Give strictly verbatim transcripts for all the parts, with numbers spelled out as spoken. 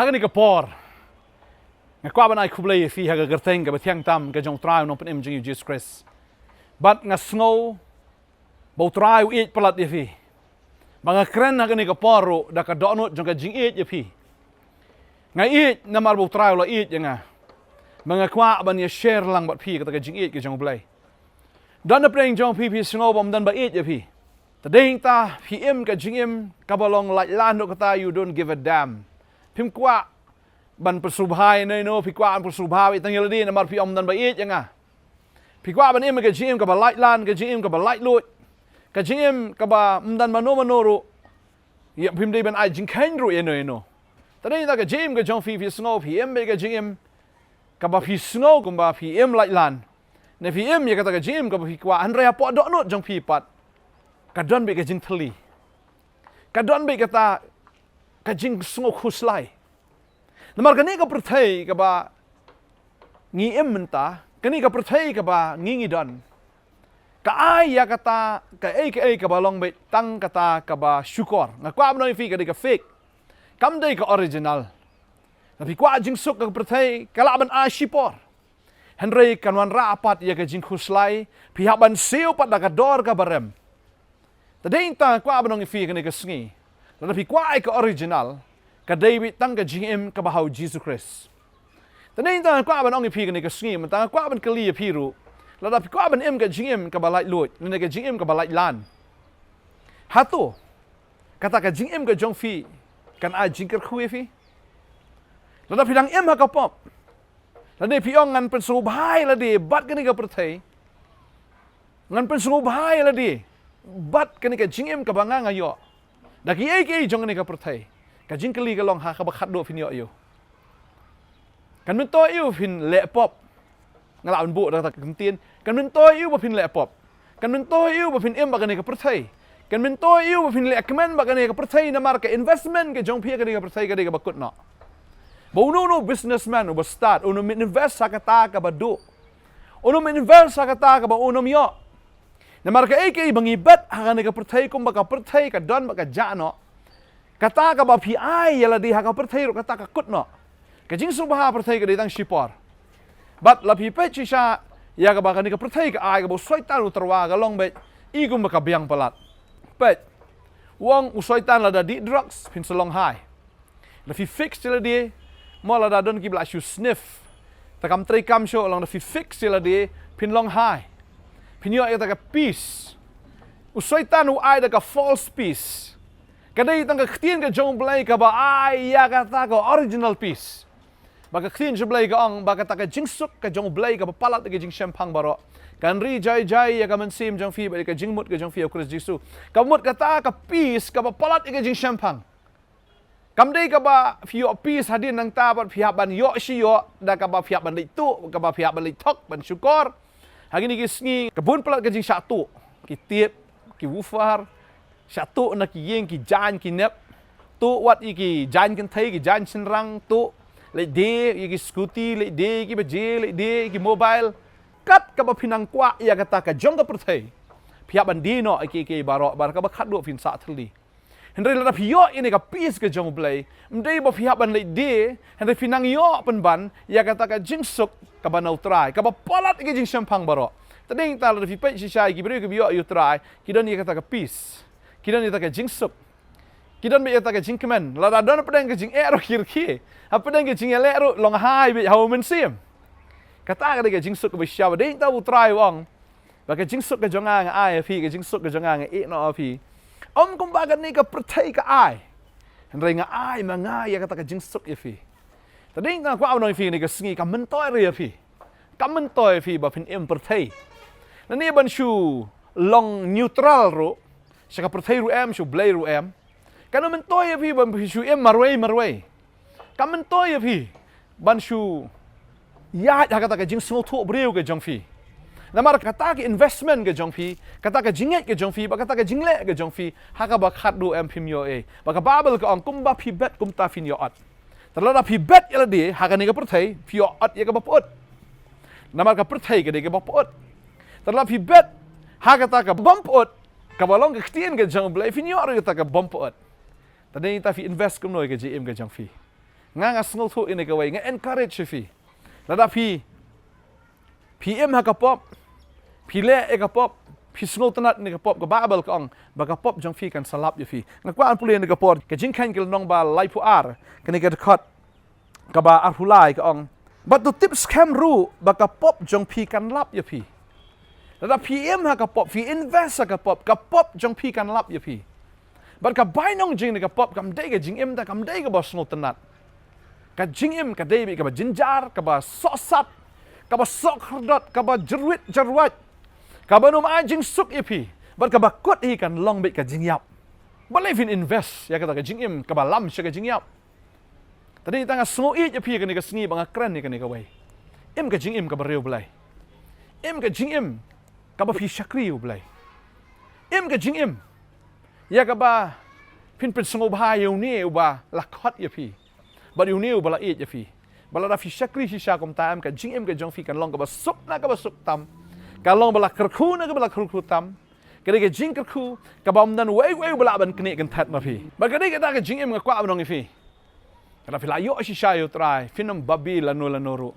Ha kane ka por, nga kwah ban ai khublei ïa phi ha ka kyrteng kaba thiang tam ka jong U Trai U Nongpynim jong ngi U Jisu Khrist. Bad nga sngew ba U Trai u ïeit palat ïa phi. Ba nga kren ha kane ka por ruh da ka dohnud jong ka jingïeit ïa phi. Nga ïeit namar ba U Trai u la ïeit ïa nga. Ba nga kwah ban ïa share lang bad phi kata ka jingïeit ka jong U Blei. Don na pdeng jong phi, phi sngew ba ym don ba ïeit ïa phi. Te dei nangta phi im ka jingim kaba long laitlan ruh kata, you don't give a damn. Phim kwah ban pynsngewbha ïano ïano, phi kwah ban pynsngewbha beit tang ïa lade namar phi ong ym don ba ïeit ïa nga. Phi kwah ban im ka jingim kaba laitlan, ka jingim kaba laitluid, ka jingim kaba ym don mano mano ruh. Ïa, phim dei ban ai jingkheiñ ruh ïano ïano. Te dei nangta ka jingim ka jong phi, phi sngew phi im beit ka jingim kaba phi sngew kumba phi im laitlan, ne phi im ïa kata ka jingim kaba phi kwah, hynrei hapoh dohnud jong phi pat ka don beit ka jingthylli. Ka don beit kata ka jingsngew khuslai. Namar kane ka pyrthei kaba ngi im mynta, kane ka pyrthei kaba ngi ngi don, ka ai ïa kata kaei kaei kaba long beit tang kata kaba shukor. Nga kwah ban ong ïa phi, ka dei ka fake. Kam dei ka original. Lada phi kwah jingsuk ha ka pyrthei, ka lah ban ai shipor. Hynrei kan wanrah pat ïa ka jingkhuslai, phi hap ban siew pat da ka dor kaba rem. Te dei nangta nga kwah ban ong ïa phi kane ka sngi, lada phi kwah ïa ka original, ka dei beit tang ka jingim kaba ha U Jisu Khrist. Te dei nangta nga kwah ban ong ïa phi kane ka sngi, mynta nga kwah ban kylli ïa phi ruh, lada phi kwah ban im ka jingim kaba laitluid, lane ka jingim kaba laitlan, hato kata ka jingim ka jong phi kan ai jingkyrkhu ïa phi? Lada phi dang im ha ka pop, lane phi ong ngan pynsngewbha ïa lade bad kane ka pyrthei, ngan pynsngewbha ïa lade bad kane ka jingim kaba nga nga ïoh da kiei kiei jong kane ka pyrthei, ka jingkylli ka long, ha kaba khatduh phin ïoh ïa u? Kan myntoi ïa u phin leh pop? Nga lah ban buh da kata ka ktien, kan myntoi ïa u ba phin leh pop? Kan myntoi ïa u ba phin im bad kane ka pyrthei? Kan myntoi ïa u ba phin leh kmen bad kane ka pyrthei? Namar ka investment ka jong phi ha kane ka pyrthei ka dei kaba kut noh. Ba uno uno businessman uba stad, un ym invest ha kata kaba duh. Un ym invest ha kata kaba un ym ïoh. Namar kaei kaei ba ngi bet ha kane ka pyrthei, kumba ka pyrthei ka don bad ka jah noh, kata kaba phi ai ïa lade ha ka pyrthei ruh, kata ka kut noh. Ka jingsngewbha pyrthei ka dei tang shipor. Bad lada phi peit shisha ïa kaba kane ka pyrthei ka ai, kaba u Soitan u tyrwa, ka long beit i kumba ka biang palat. Peit, u ong u Soitan, lada dih drugs phin sa long high. Lada phi fix ïa lade, mo, lada don kiba la shu sniff, te kam trei kam shuh, long lada phi fix ïa lade phin long high, phin ïoh ïa kata ka peace. U Soitan u ai da ka false peace. Ka dei tang ka ktien ka jong U Blei kaba ai ïa kata ka original peace. Ba ka ktien jong U Blei ka ong ba kata ka jingsuk ka jong U Blei kaba palat ïa ka jingshemphang baroh kan ri jai jai ïa ka mynsiem jong phi bad ïa ka jingmut ka jong phi ha U Khrist Jisu. Ka mut kata ka peace kaba palat ïa ka jingshemphang. Kam dei kaba phi ïoh peace hadien nangta bad phi hap ban ïoh shi ïoh da kaba phi hap ban leit tuh, kaba phi hap ban leit thok, ban shukor. Ha kine ki sngi ka bun palat ka jingshah tuh, ki tip, ki woofer, shah tuh na ki ïing ki jaiñ ki nep, tuh wat ïa ki jaiñ kynthei, ki jaiñ shynrang, tuh leit die ïa ki scooty, leit die ïa ki baje, leit die ïa ki mobile. Kat kaba phi nang kwah ïa kata ka jong ka pyrthei, phi hap ban die noh ïa ki, ïa ki baroh, bad kaba khatduh phin sah thylli. Hynrei lada phi ïoh ïa kane ka peace ka jong U Blei, ym dei ba phi hap ban leit die, hynrei phi nang ïoh pynban ïa kata ka jingsuk kaba na U Trai, kaba palat ïa ka jingshemphang baroh. Te dei nangta lada phi peit shisha ïa ki briew kiba ïoh ïa U Trai, ki don ïa kata ka peace, ki don ïa kata ka jingsuk, ki don beit ïa kata ka jingkmen. Lada don pdeng ka jingeh ruh ki rkhie, ha pdeng ka jingïaleh ruh long high beit ha u mynsiem. Kata ka dei ka jingsuk kaba shisha. Ba dei nangta U Trai u ong ba ka jingsuk ka jong nga nga ai ïa phi, ka jingsuk ka jong nga nga ïeh noh ïa phi. Ym kumba kane ka pyrthei ka ai, hynrei nga ai ma nga ïa kata ka jingsuk ïa phi. Te dei nga kwah ban ong ïa phi kane ka sngi, kam myntoi ruh ïa phi, kam myntoi ïa phi ba phin im pyrthei. Lane ban shu long neutral ruh, sha ka pyrthei ruh em, sha U Blei ruh em. Kam myntoi ïa phi ba phin shu im marwei marwei. Kam myntoi ïa phi ban shu ïaid ha kata ka jingsngewthuh briew ka jong phi. Namar kata ka investment ka jong phi, kata ka jingngeit ka jong phi, bad kata ka jingleh ka jong phi, ha kaba khatduh em phim ïoh ei. Bad ka Baibl ka ong, kumba phi bet kumta phin ïoh ot. Te lada phi bet ïa lade ha kane ka pyrthei, phi ïoh ot ïa kaba pyut. Namar ka pyrthei ka dei kaba pyut. Te lada phi bet ha kata ka bym pyut, kaba long ka ktien ka jong U Blei, phin ïoh ruh ïa kata ka bym pyut. Te dei nangta phi invest kumno ïa ka jingim ka jong phi? Nga nga sngewthuh ïa kane kawei, nga encourage ïa phi. Lada phi, phi im ha ka pop, phi leh ïa ka pop, phi sngewtynnad ïa ka pop, ka Baibl ka ong ba ka pop jong phi kan sa lap ïa phi. Nga kwah ban pule ïa kane ka por, Ka Jingkheiñ ka lynnong ba laiphew ar, kane ka dkhot kaba arphew lai ka ong, bad to tip skhem ruh ba ka pop jong phi kan lap ïa phi. Lada phi im ha ka pop, phi invest ha ka pop, ka pop jong phi kan lap ïa phi. Bad ka bainong jong kane ka pop kam dei ka jingim, da kam dei kaba sngewtynnad. Ka jingim ka dei beit kaba jynjar, kaba sohsat, kaba sohkhyrdot, kaba jyrwit jyrwait, kaba nym ai jingsuk ïa phi. Bad kaba kut hi kan long beit ka jingïap. Balei phin invest ïa kata ka jingim kaba lam sha ka jingïap? Tang da nga sngew ïeit ïa phi kane ka sngi ba nga kren ïa kane kawei. Im ka jingim kaba riewblei. Im ka jingim kaba phi shakri ïa U Blei. Im ka jingim ïa kaba phin pynsngewbha ïa une uba la khot ïa phi, bad ïa une uba la ïeit ïa phi. Bad lada phi shakri shisha kumta, em, ka jingim ka jong phi kan long kaba suk na kaba suk tam, kan long ba la kyrkhu na kaba la kyrkhu tam. Ka dei ka jingkyrkhu kaba ym don uwei uwei uba lah ban knieh kynthet ma phi. Bad ka dei kata ka jingim nga kwah ban ong ïa phi. Lada phi la ïoh shisha ïa U Trai, phin ym babe lano lano ruh.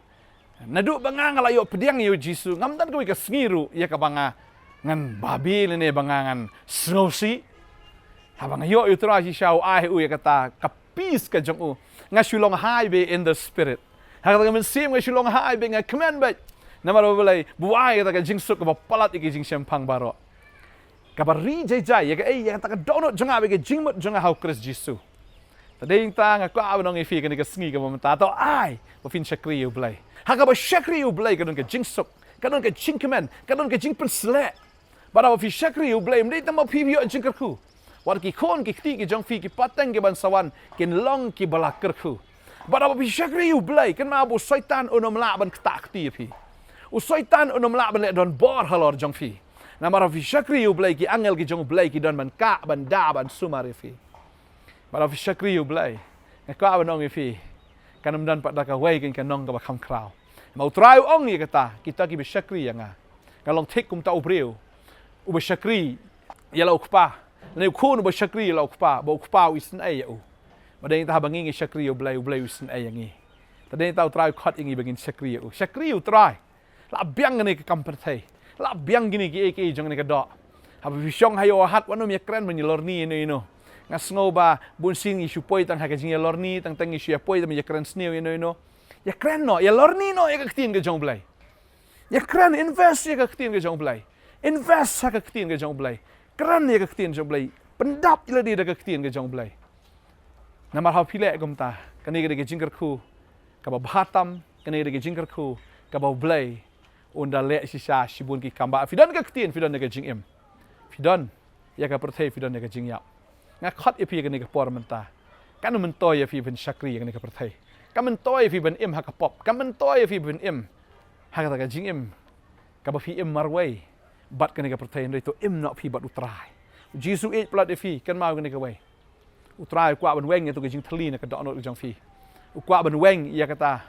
Naduh ba nga nga la ïoh pdiang ïa U Jisu, ngam don kawei ka sngi ruh ïa kaba nga ngan babe lane ba nga ngan sngewsih. Haba nga ïoh ïa U Trai shisha, u ai u ïa kata ka peace ka jong u, nga shu long high beit in the spirit. Ha kata ka mynsiem nga shu long high beit, nga kmen beit. Namar ba balei? Ba u ai kata ka jingsuk kaba palat ïa ki jingshemphang baroh. Kaba ri jai jai ïa kaei, ïa kata ka dohnud jong nga bad ka jingmut jong nga ha U Khrist Jisu. Tang da nga kwah ban ong ïa phi kane ka sngi kaba mynta, to ai ba phin shakri ïa U Blei. Ha kaba shakri ïa U Blei ka don ka jingsuk, ka don ka jingkmen, ka don ka jingpynsleh. Bad haba phi shakri ïa U Blei, ym dei tang ba phi ïoh jingkyrkhu. Wat ki khun ki kti ki jong phi, ki pateng ki ban sa wan, kin long kiba la kyrkhu. Bad haba phi shakri ïa U Blei, kynmaw ba u Soitan un ym lah ban ktah kti ïa phi. U Soitan un ym lah ban leh donbor halor jong phi. Namar haba phi shakri ïa U Blei, ki angel ki jong U Blei ki don ban kah, ban da, ban sumar ïa phi. Bad haba phi shakri ïa U Blei, nga kwah ban ong ïa phi, kan ym don pat da kawei kane ka nong kaba kham khraw. Ma U Trai u ong ïa kata, kita kiba shakri ïa nga. Nga long thik kumta u briew uba shakri ïa la u kpa, lane u khun uba shakri ïa la u kpa, ba u kpa u isynei ïa u. Bad tang da haba ngi ngi shakri ïa U Blei, U Blei u isynei ïa ngi. Tang da U Trai u khot ïa ngi ba ngin shakri ïa u. Shakri ïa U Trai. La biang kane ka kam pyrthei. La biang kine kiei kiei jong kane ka doh. Haba phi shong ha ïew ha hat, wat nym ïakren ban ïalorni ïano ïano. Nga sngew ba bunsien ngi shu poi tang ha ka jingïalorni, tang tang ngi shu ïa poi tang ban ïakren sniew ïano ïano. Ïakren noh, ïalorni noh ïa ka ktien ka jong U Blei. Ïakren, invest ïa ka ktien ka jong U Blei. Invest ha ka ktien ka jong U Blei. Kren ïa ka ktien jong U Blei. Pyndap ïa lade da ka ktien ka jong U Blei. Namar haba phi leh kumta, kane ka dei ka jingkyrkhu kaba bha tam, kane ka dei ka jingkyrkhu kaba U Blei un da leh shisha shibun ki kam. Ba phi don ka ktien, phi don ka jingim. Phi don ïa ka pyrthei, phi don ïa ka jingïap. Nga khot ïa phi kane ka por mynta. Kan myntoi ïa phi ban shakri ïa kane ka pyrthei. Kan myntoi ïa phi ban im ha ka pop. Kan myntoi ïa phi ban im ha kata ka jingim kaba phi im marwei bad kane ka pyrthei, hynrei to im noh phi bad U Trai. U Jisu u ïeit palat ïa phi, kynmaw kane kawei. U Trai u kwah ban weng ïa tu ka jingthylli na ka dohnud ka jong phi. U kwah ban weng ïa kata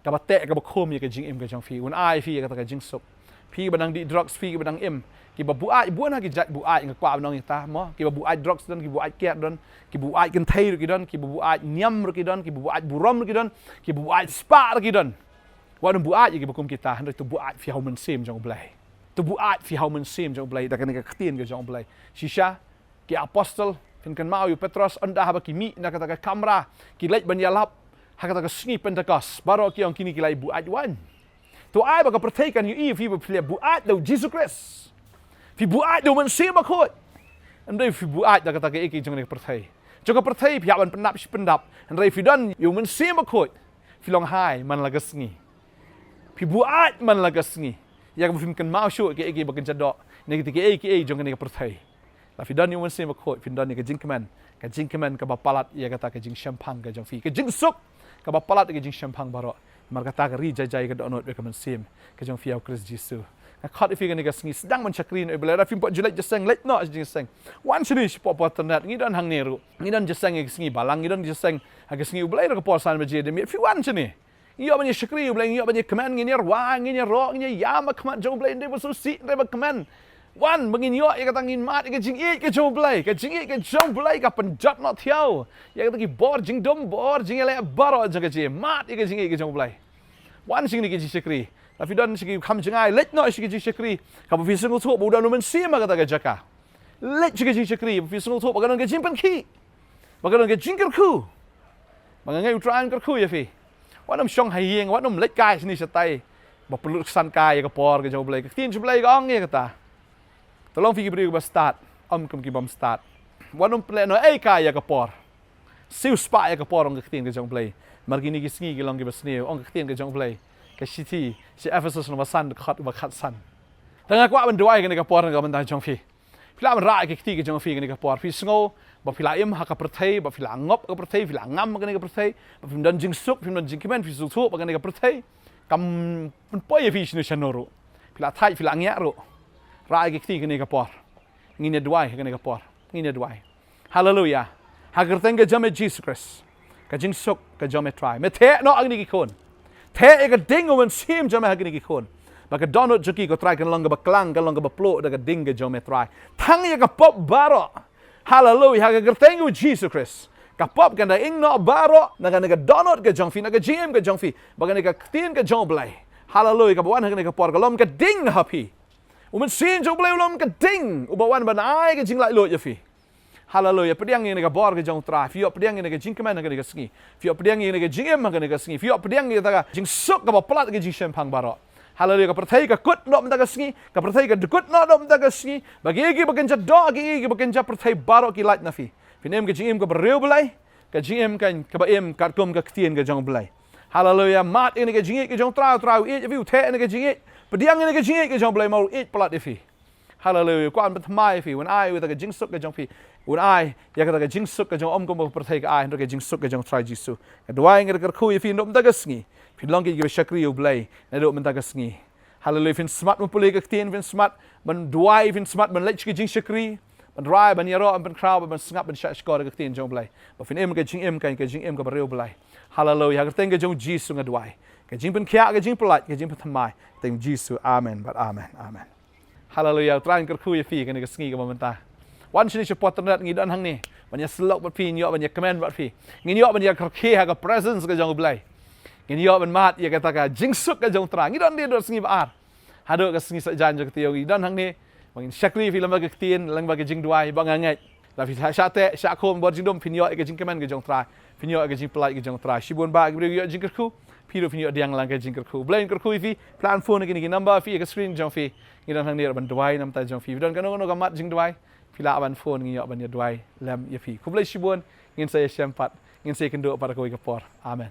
kaba teh kaba khum ïa ka jingim ka jong phi. Un ai phi ïa kata ka jingsuk. Phi ba dang dih drugs, phi ba dang im, kiba buaid, bun ha ki jait buaid, nga kwah ban ong ïa ta mo, kiba buaid drugs don, kiba buaid kiad don, kiba buaid kynthei ruh ki don, kiba buaid niam ruh ki don, kiba buaid burom ruh ki don, kiba buaid spah ruh ki don. Wat nym buaid ïa kiba kum kita, hynrei to buaid phi ha U Mynsiem jong U Blei. To buaid phi ha U Mynsiem jong U Blei da kane ka ktien ka jong U Blei. Shisha ki apostol, phin kynmaw ïa u Petros, ynda haba ki mih na kata ka kamra, ki leit ban ïalap ha kata ka sngi Pentekost, baroh ki ong, kine ki la buaid waiñ. To ai ba ka pyrthei kan ïohi ïa phi ba phi la buaid da U Jisu Khrist. Phi buaid da U Mynsiem Bakhuid. Hynrei phi buaid da kata kaei kaei jong kane ka pyrthei. Jong ka pyrthei phi hap ban pyndap shi pyndap. Hynrei phi don ïa U Mynsiem Bakhuid, phi long hai man la ka sngi. Phi buaid man la ka sngi ïa kaba phim kynmaw shuh ïa kaei kaei ba kynja doh, ne kaei kaei jong kane ka pyrthei. Lada phi don ïa U Mynsiem Bakhuid, phin don ïa ka jingkmen, ka jingkmen kaba palat ïa kata ka jingshemphang ka jong phi, ka jingsuk kaba palat ïa ka jingshemphang baroh. Namar kata ka ri jai jai ka dohnud bad ka mynsiem ka jong phi ha U Khrist Jisu. Nga khot ïa phi kane ka sngi, sdang ban shakri noh ïa U Blei. Lada phim pat ju leit jingïaseng, leit noh jingïaseng. Wan shane shapoh internet, ngi don hangne ruh. Ngi don jingïaseng ha ka sngi Balang, ngi don jingïaseng ha ka sngi U Blei ruh ka por san baje de miet. Phi wan shane. Ngi ïoh ban ïa shakri ïa U Blei, ngi ïoh ban ïa kmen, ngin ïa rwai, ngin ïa roh, ngin ïa ïam ha khmat jong U Blei, hynrei ba sngewsih, hynrei ba kmen. Wan, ba ngin ïoh ïa kata, ngin mad ïa ka jingïeit ka jong U Blei. Ka jingïeit ka jong U Blei ka pynjot noh thiaw ïa kata ki bor jingdum, bor jingïaleh baroh jong ka jingim. Mad ïa ka jingïeit ka jong U Blei. Wan sha kine ki jingshakri. Lada phi don sha ki kam jngai, leit noh sha ki jingshakri. Kaba phi sngewthuh ba u don U Mynsiem ha kata ka jaka. Leit sha ki jingshakri ba phi sngewthuh ba ka don ka jingpynkhih, ba ka don ka jingkyrkhu. Ba nga ngeit U Trai un kyrkhu ïa phi. Wat nym shong ha ïing, wat nym leit kai shane shatai ba pynlut ksan kai ïa ka por ka jong U Blei. Ka ktien jong U Blei ka ong ïa kata. To long phi ki briew kiba stad, ym kum ki bym stad. Wat nym pynlehnohei kai ïa ka por. Siewspah ïa ka por, ong ka ktien ka jong U Blei. Namar kine ki sngi ki long kiba sniew, ong ka ktien ka jong U Blei. Ka shithi sha Ephesus, lynnong ba san, dkhot ba khatsan. Te nga kwah ban duwai kane ka por na ka bynta jong phi. Phi lah ban rah ïa ki kti ki jong phi kane ka por. Phi sngew ba phi la im ha ka pyrthei, ba phi la ngop ha ka pyrthei, phi la ngam ha kane ka pyrthei, ba phim don jingsuk, phim don jingkmen, phi sngewthuh ba kane ka pyrthei kam pynpoi ïa phi shano shano ruh. Phi la thait, phi la ngiah ruh. Rah ïa ki kti kane ka por. Ngin ïa duwai ha kane ka por. Ngin ïa duwai. Haleluya. Ha ka kyrteng ka jong me Jisu Khrist, ka jingsuk ka jong me Trai. Me theh noh ha kine ki khun. Theh ïa ka ding U Mynsiem jong me ha kine ki khun. Ba ka dohnud jong ki, ko Trai, kan long kaba klang, kan long kaba pluh da ka ding ka jong me Trai. Thang ïa ka pop baroh. Haleluya. Ha ka kyrteng U Jisu Khrist, ka pop kan da ing noh baroh na kane ka dohnud ka jong phi, na ka jingim ka jong phi. Ba kane ka ktien ka jong U Blei, haleluya, kaba wan ha kane ka por, ka long ka ding ha phi. U Mynsiem jong U Blei u long ka ding uba wan ban ai ka jinglaitluid ïa phi. Haleluya. Pdiang ïa kane ka bor ka jong U Trai. Phi ïoh pdiang ïa kane ka jingkmen ha kane ka sngi. Phi ïoh pdiang ïa kane ka jingim ha kane ka sngi. Phi ïoh pdiang ïa kata ka jingsuk kaba palat ka jingshemphang baroh. Haleluya. Ka pyrthei ka kut noh mynta ka sngi. Ka pyrthei ka dkut noh mynta ka sngi. Ba kiei kiei ba kynja doh, kiei kiei ba kynja pyrthei, baroh ki lait na phi. Phin im ka jingim kaba riewblei. Ka jingim kan kaba im katkum ka ktien ka jong U Blei. Haleluya. Mad ïa kane ka jingïeit ka jong U Trai, U Trai u ïeit ïa phi, u theh ïa kane ka jingïeit. Pdiang ïa kane ka jingïeit ka jong U Blei, namar u ïeit palat ïa phi. Haleluya. Kwah ban pynthymmai ïa phi, un ai ïa kata ka jingsuk ka jong phi. Un ai ïa kata ka jingsuk ka jong, ym kum ka pyrthei ka ai, hynrei ka jingsuk ka jong U Trai Jisu. Nga duwai, nga kyrkhu ïa phi naduh mynta ka sngi. Phin long ki kiba shakri ïa U Blei naduh mynta ka sngi. Haleluya. Phin smat ban pule ka ktien, phin smat ban duwai, phin smat ban leit sha ki jingshakri, ban rai, ban ïaroh, ban pynkhraw, ban sngap, ban shahshkor ïa ka ktien jong U Blei. Ba phin im ka jingim kan, ka jingim kaba riewblei. Haleluya. Ha ka kyrteng ka jong U Jisu nga duwai. Ka jingpynkhiah, ka jingpyllait, ka jingpynthymmai, kyrteng U Jisu. Amen bad amen. Amen. Haleluya. U Trai un kyrkhu ïa phi kane ka sngi kaba mynta. Wan shane sha Porternet, ngi don hangne ban ïasyllok bad phi, ngin ïoh ban ïakmen bad phi. Ngin ïoh ban ïakyrkieh ha ka presence ka jong U Blei. Ngin ïoh ban mad ïa kata ka jingsuk ka jong U Trai. Ngi don dei don sngi ba ar haduh ka sngi saitjaiñ jong ka taïew. Ngi don hangne ba ngin shakri ïa phi lyngba ka ktien, lyngba ka jingduwai, ba nga ngeit lada phi shah teh, shah khum bor jingdum, phin ïoh ïa ka jingkmen ka jong U Trai. Phin ïoh ïa ka jingpyllait ka jong U Trai. Shibun bah ki briew ki ïoh jingkyrkhu, phi ruh phin ïoh pdiang lang ka jingkyrkhu. U Blei un kyrkhu ïa phi. Phi lah ban phone ha kine ki number, phi ïa ka screen jong phi. Ngi don hangne ruh ban duwai namar jong phi. Phi don kano kano ka mat jingduwai, phi lah ban phone, ngin ïoh ban ïaduwai lem ïa phi. Khublei shibun. Ngin sa ïashem pat, ngin sa ïakynduh pat ha kawei ka por. Amen.